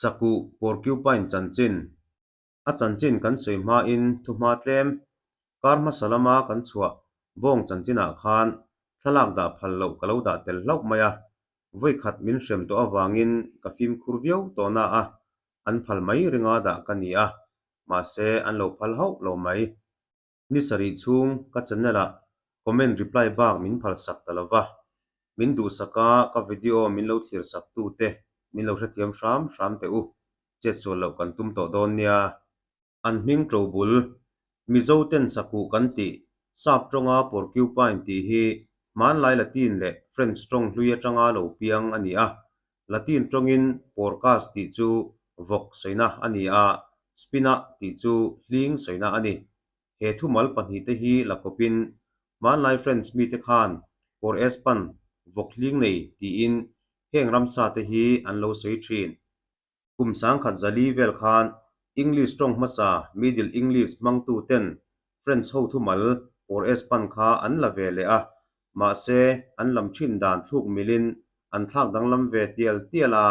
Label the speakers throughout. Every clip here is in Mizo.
Speaker 1: Sakuh Porcupine chanchin. A chanchin kan sawi hmain thuhma tlem kar hmasa lama kan chhuah bawng chanchinah khan thlalak dah phal loh ka lo dah tel hlauh mai a, vawikhat min hrem tawh avangin ka fimkhur viau tawh na a, an phal mai ringa dah ka ni a, mahse an lo phal hauh lo mai. Ni sarih chhung ka channel ah comment reply bak min phal sak ta lova, min duhsak a ka video min lo thlir sak tu te min lo hrethiam hram hram teh u, chetsual loh kan tum tawh dawn nia. An hming to bul, Mizo ten sakuh kan tih, sap tawnga porcupine tih hi hmanlai Latin leh French tawng hlui atanga lo piang a ni a, Latin tawngin porcus tih chu vawk sawina a ni a, spina tih chu hling sawina a ni. He thumal pahnihte hi la kawpin hmanlai French mite khan por espan, vawk hling nei, tiin heng ramsa te hi an lo sawi thin. Kum sangkhat zali vel khan English tawng hmasa Middle English hmangtu ten French ho thumal por espan kha an la ve leh a, mahse an lam thin dan thluk milin an thlak danglam ve tial tial a,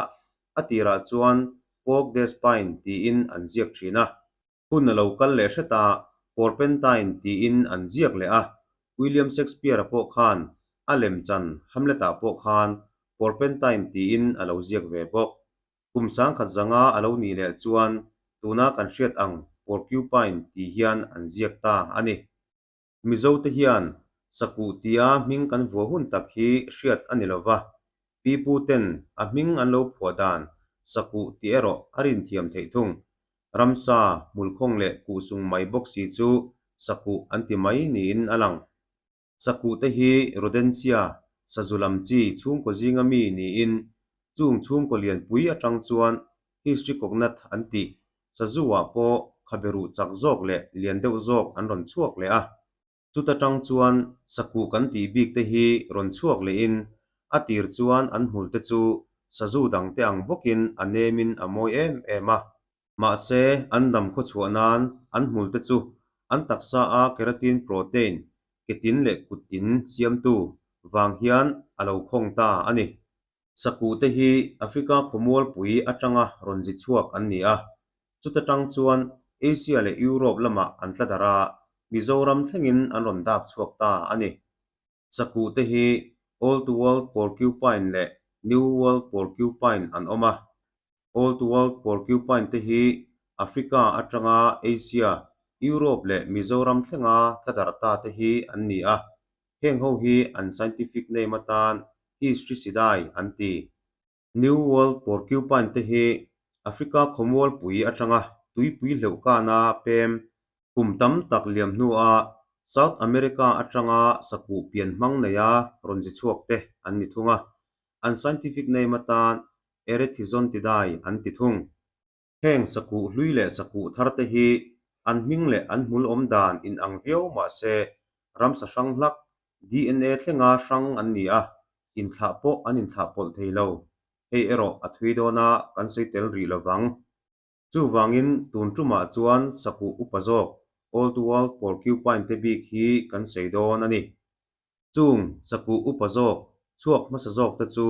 Speaker 1: a tirah chuan Porc d'Espagne tiin an ziak thin a. Hun a lo kal leh hret a, Porpentine tiin an ziak leh a, William Shakespeare-a pawh khan a lemchan Hamlet-ah pawh khan Porpentine tiin a lo ziak ve bawk. Kum sangkhat zanga a lo nih leh chuan tuna kan hriat ang Porcupine ti hian an ziak ta a ni. Mizote hian Sakuh tia hming kan vuah hun tak hi hriat a ni lo va, pipu ten a hming an lo phuah dan Sakuh tih erawh a rinthiam theih thung. Ramsa, hmulkhawng leh kuhsung mai bawk si chu Sakuh an ti mai niin a lang. Sakuh te hi Rodentia, sazu lam chi chhungkaw zinga mi niin chung chhungkaw lianpui atang chuan Hystricognath an tih sazu-ah pawh khabe ruh chak zawk leh lian deuh zawk an rawn chhuak leh a. Chuta tang chuan sakuh kan tih bik te hi rawn chhuak lehin a tir chuan an hmul te chu sazu dang te ang bawkin a nemin a mawi em em a. Mahse, an dam khawchhuah nan an hmul te chu an taksa a keratin protein, ketin leh kuttin siamtu, vang hian a lo khawng ta a ni. Sakuh te hi Africa khawmualpui atanga rawn zi chhuak an ni a, chuta tang chuan Asia leh Europe lamah an tla darh a, Mizoram thlengin an rawn dap chhuak ta a ni. Sakuh te hi Old World Porcupine leh New World Porcupine an awm a. Old World Porcupine te hi Africa atanga Asia, Europe leh Mizoram thlenga tla darh ta te hi an ni a, Heng ho hi an scientific name atan Hystricidae an ti. New World Porcupine te hi Africa khawmualpui atanga tuipui hleuh kana pem kum tam tak liam hnua South America atanga sakuh pian hmang neia rawn zi chhuak te an ni thung a, an scientific name atan Erethizontidae an ti thung. Heng sakuh hlui leh sakuh thar te hi an hming leh an hmul awm dan inang viau mah se ramsa hrang hlak, DNA thlenga hrang an ni a, inthlah pawh an inthlah pawlh thei lo. Hei erawh a thui dawn a, kan sawi tel rih lo vang. Chuvangin tun tumah chuan sakuh upa zawk, Old World Porcupine te bik hi kan sawi dawn a ni. Chung sakuh upa zawk, chhuak hmasa zawk te chu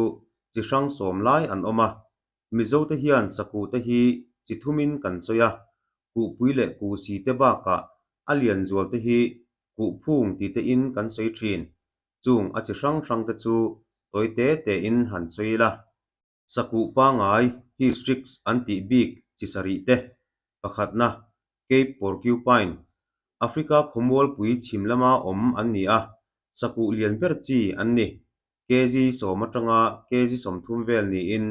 Speaker 1: chi hrang sawm lai an awm a, Mizote hian sakuhte hi chi thumin kan sawi a, kuhpui leh kuhsi te bakah a lian zual te hi kuhphung ti tein kan sawi thin. Chung a chi hrang hrang te chu tawi te tein han sawi ila. Sakuh pangai, Hystrix, an tih bik chi sarih te, pakhatna, Cape Porcupine, Africa khawmualpui chhim lama awm an ni a, sakuh lian ber chi an ni. Kg sawm atanga kg 30 vel niin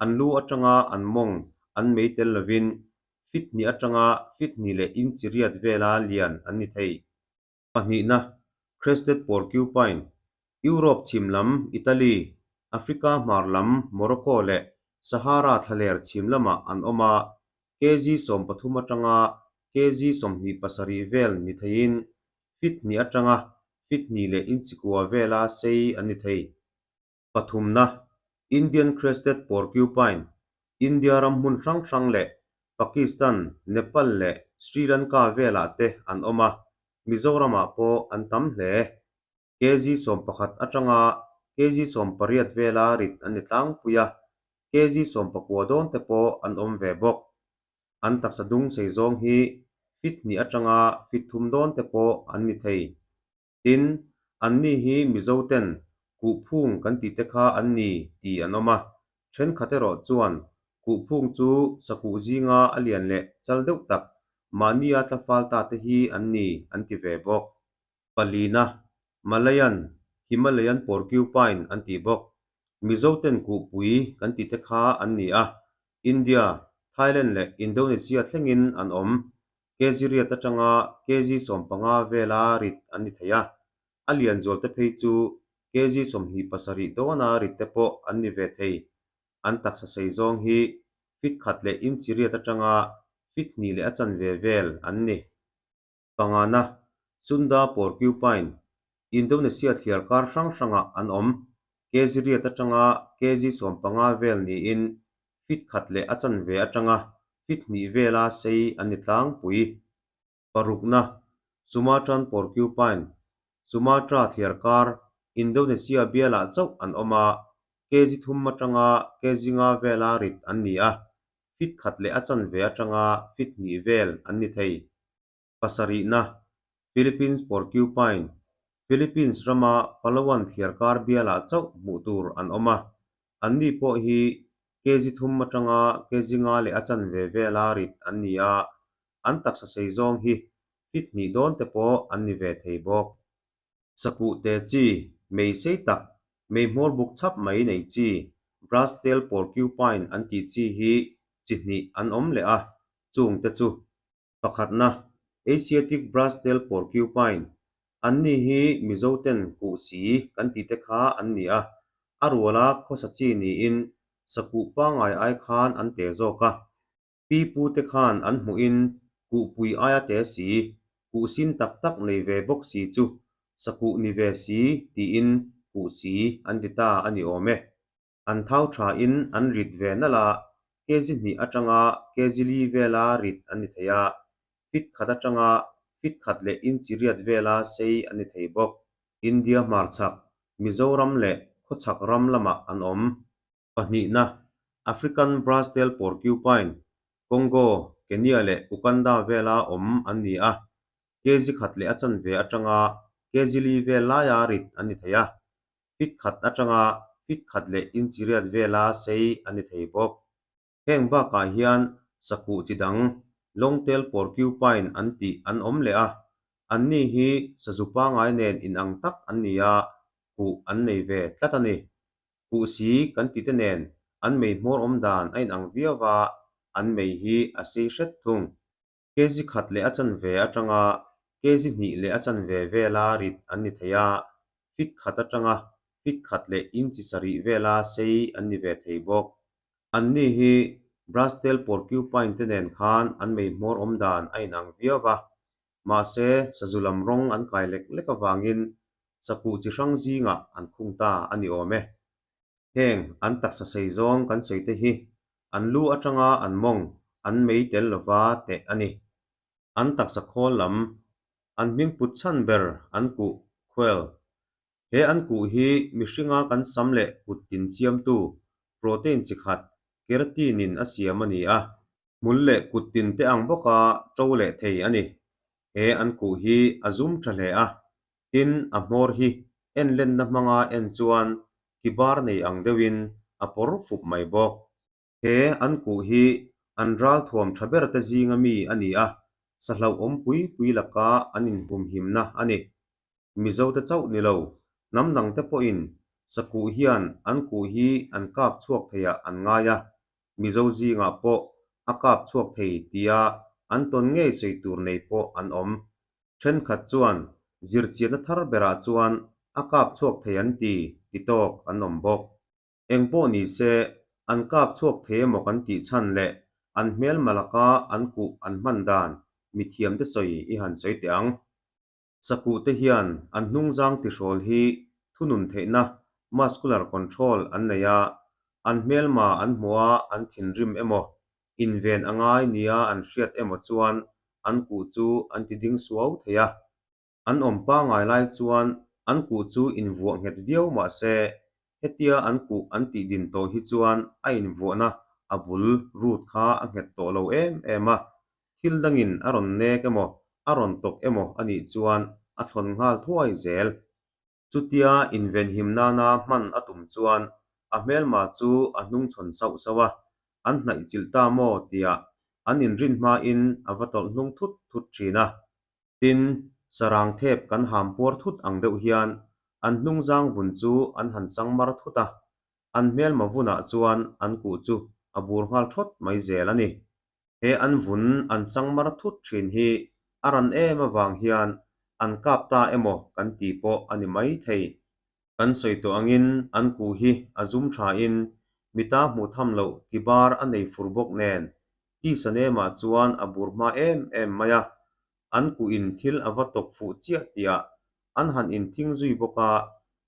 Speaker 1: an lu atanga an mawng an mei tel lovin feet hnih atanga feet hnih leh inchi riat vela lian an ni thei. Pahnihna, Crested Porcupine, Europe chhim lam Italy, Africa hmar lam Morocco leh Sahara thlaler chhim lamah an awm a, kg 13 atanga kg 27 vel ni theiin feet hnih atanga feet hnih leh inchi kua vela sei an ni thei. Pathumna, Indian Crested Porcupine, India ram hmun hrang hrang leh Pakistan, Nepal leh Sri Lanka velah te an awm a, Mizoramah pawh an tam hle. Kg 11 atanga kg 18 vela rit an ni tlangpui a. kg 19 dawn te pawh an awm ve bawk. An taksa dung sei zawng hi feet hnih atanga feet thum dawn te pawh an ni thei. Tin, anni hi Mizo ten kuhphung kan tih te kha an ni tih an awm a, thenkhat erawh chuan kuhphung chu sakuh zinga a lian leh chal deuh tak mahnia tla fal ta te hi an ni an ti ve bawk. Palina, Malayan, Himalayan Porcupine an tih bawk. Mizo ten kuhpui kan tih te kha an ni a, India, Thailand leh Indonesia thlengin an awm. Kg riat atanga kg 15 vela rit an ni thei a, a lian zual te phei chu kg 27 dawna rit te pawh an ni ve thei. An taksa sei zawng hi feet khat leh inchi riat atanga feet hnih leh a chanve vel an ni. Pangana, Sunda Porcupine, Indonesia thliar kar hrang hrangah an awm. Kg riat atanga kg 15 vel niin feet khat leh a chanve atanga feet hnih vela sei an ni tlangpui. Parukna, Sumatran Porcupine, Sumatra thliar kar, Indonesia bialah chauh an awm a, kg thum atanga kg nga vela rit an ni a, feet khat leh a chanve atanga feet hnih vel an ni thei. Pasarihna, Philippines Porcupine, Philippines rama Palawan thliarkar bialah chauh hmuh tur an awm a, anni pawh hi kg thum atanga kg nga leh a chanve vela rit an ni a, an taksa sei zawng hi feet hnih dawn te pawh an ni ve thei bawk. Sakuh te chi, mei sei tak, mei hmawr buk chhap mai nei chi, Brush tail porcupine an tih chi hi chi hnih an awm leh a, chung te chu Pakhatna, Asiatic Brush tail porcupine, anni hi Mizo ten kuh si kan tih te kha an ni a, a ruala khawsa chi niin sakuh pangngai ai khan an te zawk a. Pi pu te khan an hmuhin kuhpui aia te si, kuh sin tak tak nei ve bawk si chu sakuh ni ve si tiin kuh si an ti ta a ni awm e. An thau thain an rit ve nalh a, kg hnih atanga kg li vela rit an ni thei a, feet khat atanga feet khat leh inchi riat vela sei an ni thei bawk. India hmarchhak, Mizoram leh khawchhak ram lamah an awm. Pahnihna, African Brush-tail Porcupine, Congo, Kenya leh Uganda vela awm an ni a, kg khat leh a chanve atanga kg li vel laia rit an ni thei a, feet khat atanga feet khat leh inchi riat vela sei an ni thei bawk. Heng bakah hian sakuh chi dang, Long-tail Porcupine an tih an awm leh a, anni hi sazu pangngai nen inang tak an ni a, kuh an nei ve tlat a ni. Kuh si kan tite nen an mei hmawr awm dan a inang viau va, an mei hi a sei hret thung. Kg khat leh a chanve atanga kg hnih leh a chanve vela rit an ni thei a, feet khat atanga feet khat leh inchi sarih vela sei an ni ve thei bawk. Anni hi Brush-tail porcupine te nen khan an mei hmawr awm dan a inang viau va, mahse sazu lam rawng an kai lek lek avangin sakuh chi hrang zingah an khung ta a ni awm e. Heng an taksa sei zawng kan sawi te hi an lu atanga an mawng an mei tel lova teh a ni. An taksa khawl lam, an hming put chhan ber an kuh, khuel. He an kuh hi mihringa kan sam leh kut tin chiamtu protein chi khat keratin in a siam a ni a. Hmul leh kut tin te ang bawka to leh thei a ni. He an kuh hi a zum tha hle a, tin a hmawr hi en lenna hmanga en chuan ki bar nei ang deuhin a pawr fup mai bawk. He an kuh hi an ral thuam tha ber te zinga mi a ni a, sahlauh awm pui pui laka an inhumhimna a ni. Mizo te chauh ni lo, hnam dang te pawhin sakuh hian an kuh hi an kap chhuak theiah an ngai a, Mizo zingah pawh a kap chhuak thei tia an tawn ngei sawi tur nei pawh an awm. Thenkhat chuan zirchianna thar berah chuan a kap chhuak thei an ti ti tawk an awm bawk. Eng pawh ni se, an kap chhuak thei emaw kan tih chhan leh an hmelma laka an kuh an hman dan mithiamte sawi i han sawi teh ang. Sakuh te hian an hnungzang tihrawl hi thunun theihna, muscular control, an nei a, an hmelma an hmuh a an thinrim emaw, inven a ngai nia an hriat emaw chuan an kuh chu an ti ding suau thei a. An awm pangngai lai chuan an kuh chu invuah nghet viau mah se, Hetia an kuh an tih din tawh hi chuan a invuahna a bul root kha a nghet tawh lo em em a. Thil dangin a rawn nek emaw, a rawn tawk emaw a nih chuan a thlawn nghal thuai zel. Chutia invenhim nana hman a tum chuan a hmelma chu a hnungchhawn sauh sauh a, an hnaih chilh ta maw tia an inrin hmain a va tawlh hnung thut thut thin a. Tin, sarang thep kan ham puar thut ang deuh hian an hnungzang vun chu an han sang mar thut a, an hmelma vunah chuan an kuh chu a bur nghal thawt mai zel a ni. He an vun an sang mar thut thin hi a ran em avang hian an kap ta emaw kan ti pawh a ni mai thei. Kan sawi tawh angin an kuh hi a zum thain mita hmuh tham loh kibar a nei fur bawk nen tisa nemah chuan a bur hma em em mai a, an kuhin thil a va tawk fuh chiah tihah an han inthing zui bawk a,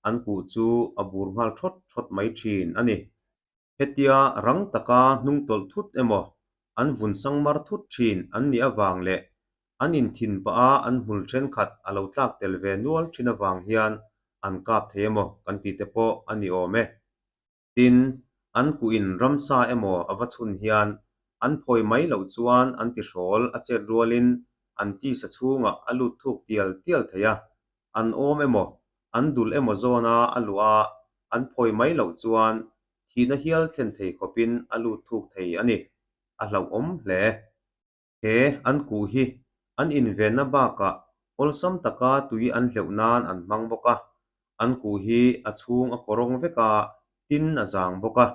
Speaker 1: an kuh chu a bur nghal thawt thawt mai thin a ni. Hetia rang taka hnung tawlh thut emaw, an vun sang mar thut thin an nih avang leh an inthin pah a an hmul thenkhat a lo tlak tel ve nual thin avang hian an kap thei emaw kan tih te pawh a ni awm e. Tin, an kuhin ramsa emaw a va chhun hian an phawi mai loh chuan an tihrawl a chet rualin an tisa chhungah a lut thuk tial tial thei a, an awm emaw, an dul emaw zawna a luh a, an phawi mai loh chuan thihna hial thlen thei khawpin a lut thuk thei a ni. A hlauhawm hle. He an kuh hi an invenna bakah awlsam taka tui an hleuh nan an hmang bawk a, an kuh hi a chhung a kawrawng vek a, tin a zang bawk a,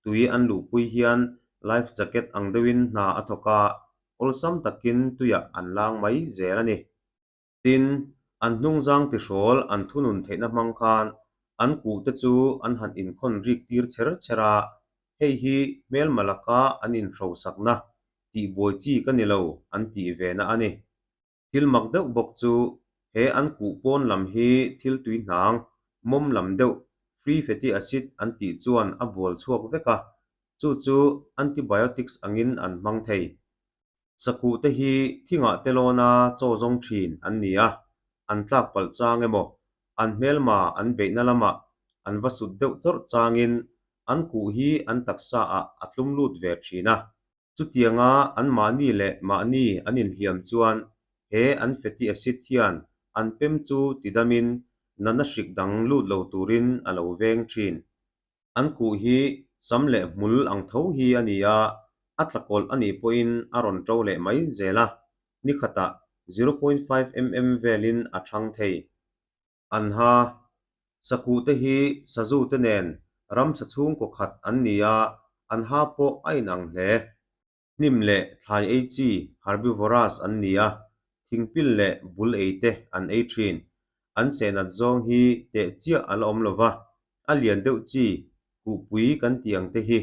Speaker 1: tui an luhpui hian life jacket ang deuhin hna a thawk a, awlsam takin tuiah an lang mai zel a ni. Tin, an hnungzang tihrawl an thunun theihna hmang khan an kuhte chu an han inkhawn rik tir cher cher a, hei hi hmelma laka an inhrosakna tihbuai chi ka ni lo an tih ve na a ni. Thil mak deuh bawk chu he an kuh pawn lam hi thil tui hnang, mawm lam deuh, free fatty acid an tih chuan a bual chhuak vek a, chu chu antibiotics angin an hmang thei. Sakuh te hi thingah te lawna chaw zawng thin an ni a, an tlak palh chang emaw, an hmelma an beihna lamah an va sut deuh chawrh changin an kuh hi an taksa ah a tlum lut ve thin a. Chutianga an mahni leh mahni an inhliam chuan he an fatty acid hian an pem chu tidamin natna hrik dang lut lo turin a lo veng thin. An kuh hi sam leh hmul ang tho hi a ni a, a tlakawlh a nih pawhin a rawn ṭo leh mai zel a, ni khatah 0.5 mm velin a ṭhang thei. An ha sakuh te hi sazu te nen ramsa chhungkaw khat an ni a, an ha pawh a inang hle. Hnim leh thlai ei chi herbivorous an ni a, thingpil leh bul ei te an ei thin. An sehnat zawng hi teh chiah a la awm lo va, a lian deuh chi kuhpui kan tih ang te hi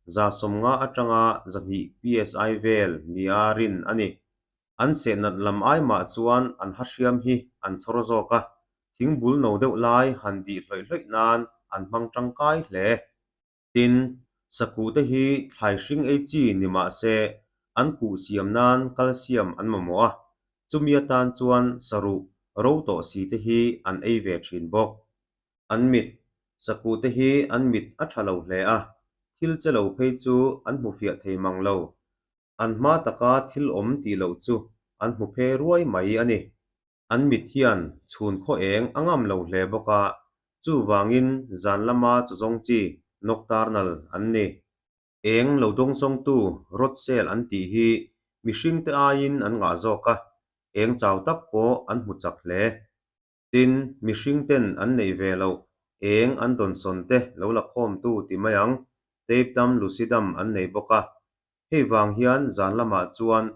Speaker 1: 150 atanga 200 psi vel nia rin a ni. An sehnat lam ai mah chuan an ha hriam hi an chhawr zawk a, thingbul no deuh lai han dih hlawih hlawih nan an hmang tangkai hle. Tin, sakuhte hi thlai hring ei chi ni mah se, an kuh siam nan calcium an mamawh a, chumi atan chuan saruh ro tawh si te hi an ei ve thin bawk. An mit, sakuhte hi an mit a tha lo hle a, thil che lo phei chu an hmu fiah thei mang lo. An hma taka thil awm tih loh chu an hmu phe ruai mai a ni. An mit hian chhun khaw eng a ngam lo hle bawk a, chuvangin zan lama chawzawng chi nocturnal an ni. Eng lo dawngsawngtu rod cell an tih hi mihringte aiin an ngah zawk a, eng chau tak pawh an hmu chak hle. Tin, mihringten an neih ve loh eng an dawnsawn te lo la khawmtu ti mai ang, tapetum lucidum an nei bawk a, Hei vang hian zan lamah chuan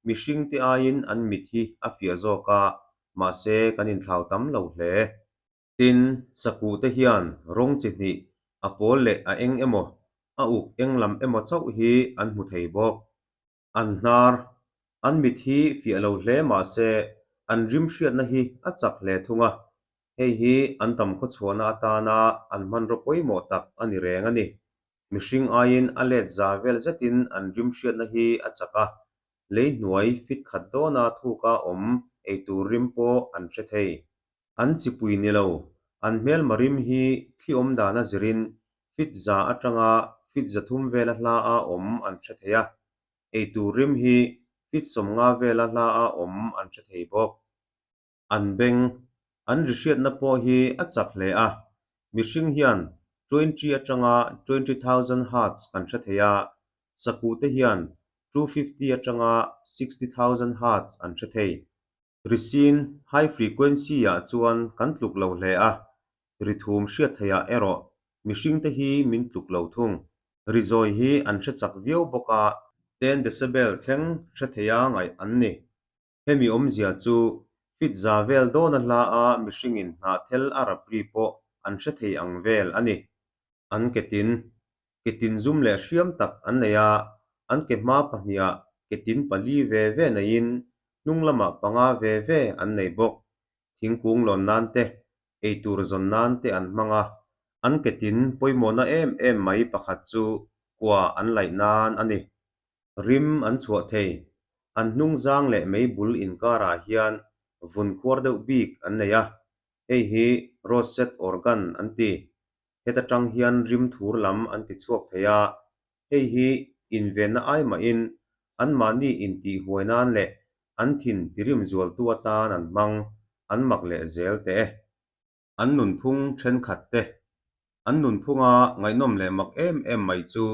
Speaker 1: mihringte aiin an mit hi a fiah zawk a, mahse kan inthlau tam lo hle. Tin, sakuhte hian rawng chi hnih, a pawl leh a eng emaw, a uk eng lam emaw chauh hi an hmu thei bawk. An hnar, an mit hi fiah lo hle mahse an rim hriatna hi a chak hle thung a, hei hi an tam khawchhuahna atana an hmanraw pawimawh tak a ni reng a ni. Mihring aiin a let za vel zetin an rim hriatna hi a chak a, lei hnuai fit khat dawna thuka awm eitur rim pawh an hre thei. An chipui ni lo, An hmelma rim hi thli awm dana zirin fit za atanga fit 300 vela hla a awm an hre thei a, eitur rim hi fit 50 vela hla a awm an hre thei bawk. An beng, an ri hriatna pawh hi a chak hle a, mihring hian 20 atanga 20,000 hertz kan hre thei a, sakuh te hian 250 atanga 60,000 hertz an hre thei. Risin high frequency ah chuan kan tluk lo hle a, ri thum hriat theih ah erawh mihring te hi min tluk lo thung. Ri zawi hi an hre chak viau bawk a, 10 decibel thleng hre theia ngaih an ni. Hemi awmzia chu fit za vel dawna hla a mihringin hnahthel a rap ri pawh an hre thei ang vel a ni. An ke tin, ke tin zum leh hriam tak an nei a, an ke hma pahnihah ke tin pali ve ve neiin hnung lamah panga ve ve an nei bawk. Thingkung lawn nan te, eitur zawn nan te an hmang a, an ke tin pawimawhna em em mai pakhat chu kua an laih nan a ni. Rim an chhuah thei. An hnung zang leh mei bul inkarah hian vun khuar deuh bik an nei a, hei hi rosette organ an ti. Heta tang hian rim thur lam an ti chhuak thei a, hei hi invenna ai mahin anmahni intihhuai nan leh an thin tirim zualtu atan an hmang, an mak leh zel teh e. An nunphung thenkhat te, an nunphunga ngaihnawm leh mak em em mai chu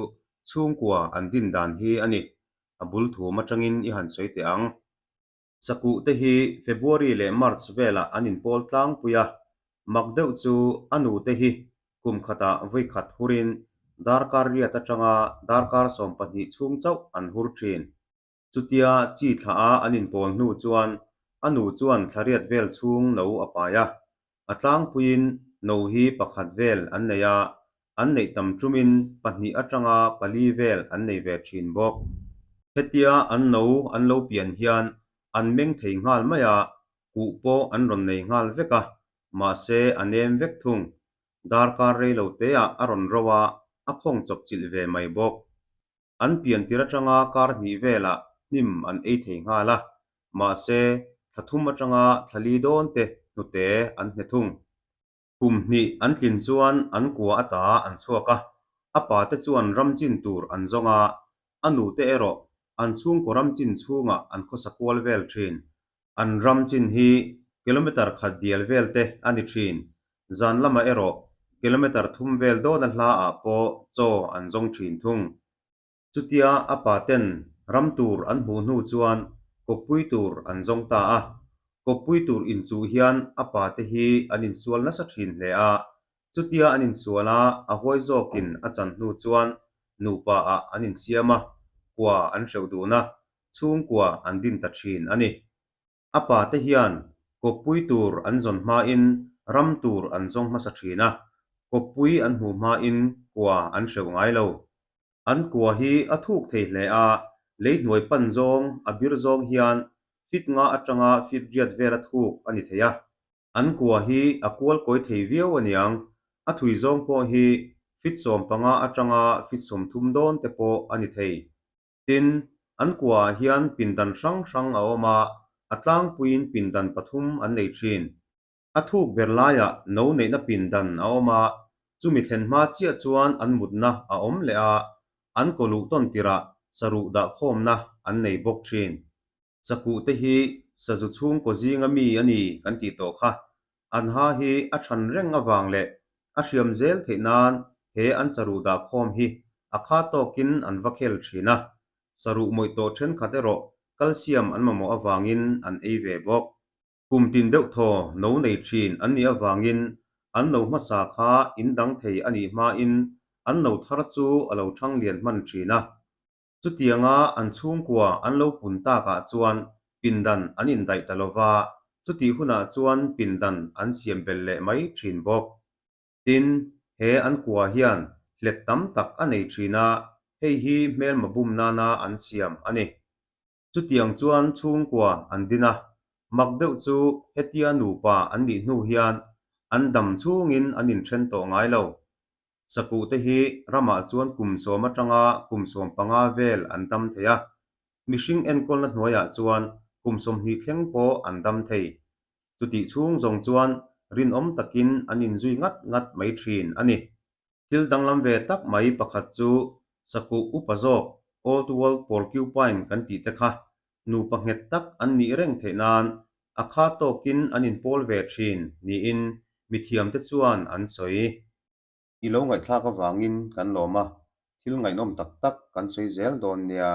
Speaker 1: chhungkua an din dan hi a ni. A bul thum atangin i han sawi teh ang. Sakuh te hi February leh March velah an inpawl tlangpui a, mak deuh chu a nu te hi kum khatah vawi khat hurin darkar riat atanga darkar 12 chhung chauh an hur thin. Chutia chi thlah a an inpawl hnu chuan a nu chuan thla riat vel chhung no a pai a, a tlangpuiin no hi pakhat vel an nei a, an neih tam tumin pahnih atanga pali vel an nei ve thin bawk. Hetia an no an lo pian hian an meng thei nghal mai a, kuh pawh an rawn nei nghal vek a, mahse a nem vek thung. Darkar rei lo teah a rawn ro a, a khawng chawp chilh ve mai bawk. An pian tir atanga kar hnih velah hnim an ei thei nghal a, mahse thla thum atanga thla li dawn te hnute an hne thung. Kum hnih an tlin chuan an kua ata an chhuak a, a pa te chuan ram chin tur an zawng a, a nu te erawh an chhungkaw ram chin chhungah an khawsa kual vel thin. An ram chin hi kilometer khat bial vel te a ni thin. Zan lamah erawh kilometer thum vel dawna hlaah pawh chaw an zawng thin thung. Chutia a pa ten ram tur an hmuh hnu chuan kawppui tur an zawng ta a. Kawppui tur inchuh hian a pa te hi an insual nasa thin hle a. Chutia an insual a, a huai zawkin a chan hnu chuan nupa ah an insiam a, kua an hreuh dun a, chhungkua an din ta thin a ni. A pa te hian kawppui tur an zawn hmain ram tur an zawng hmasa thin a, kawppui an hmuh hmain kua an hreuh ngai lo. An kua hi a thuk thei hle a, lei hnuai pan zawng a bir zawng hian fit nga atanga fit riat vel a thuk a ni thei a. An kua hi a kual kawi thei viau a niang, a thui zawng pawh hi fit 15 atanga fit 30 dawn te pawh a ni thei. Tin, an kuaah hian pindan hrang hrang a awm a, a tlangpuiin pindan pathum an nei thin. A thuk ber laiah no neihna pindan a awm a, chumi thlen hma chiah chuan an mutna a awm leh a, an kaw luh tawn tirah saruh dahkhawmna an nei bawk thin. Chakuh te hi sazu chhungkaw zinga mi a ni kan tih tawh kha. An ha hi a than reng avang leh a hriam zel theih nan he an saruh dahkhawm hi a kha tawkin an va khel thin a. Saruh mawih tawh thenkhat erawh calcium an mamawh avangin an ei ve bawk. Kum tin deuh thaw no nei thin an nih avangin an no hmasa kha in dang thei a nih hmain an no thar chu a lo thang lian hman thin a. Chutianga an chhungkua an lo pun takah chuan pindan an indaih ta lova, chutih hunah chuan pindan an siam belh leh mai thin bawk. Tin, he an kua hian hlet tam tak a nei thin a, hei hi hmelma bum nana an siam a ni. Chutiang chuan chhungkua an din a, mak deuh chu hetia nupa an nih hnu hian an dam chhungin an inthen tawh ngai lo. Sakuh te hi ramah chuan kum 10 atanga kum 15 vel an dam thei a, mihring enkawlna hnuaiah chuan kum 20 thleng pawh an dam thei. Chutih chhung zawng chuan rinawm takin an inzui ngat ngat mai thin a ni. Thil danglam ve tak mai pakhat chu sakuh upa zawk Old World Porcupine kan tih te kha nupa nghet tak an nih reng theih nan a kha tawkin an inpawl ve thin niin mithiamte chuan an sawi. I lo ngaihthlak avangin kan lawm a, thil ngaihnawm tak tak kan sawi zel dawn nia.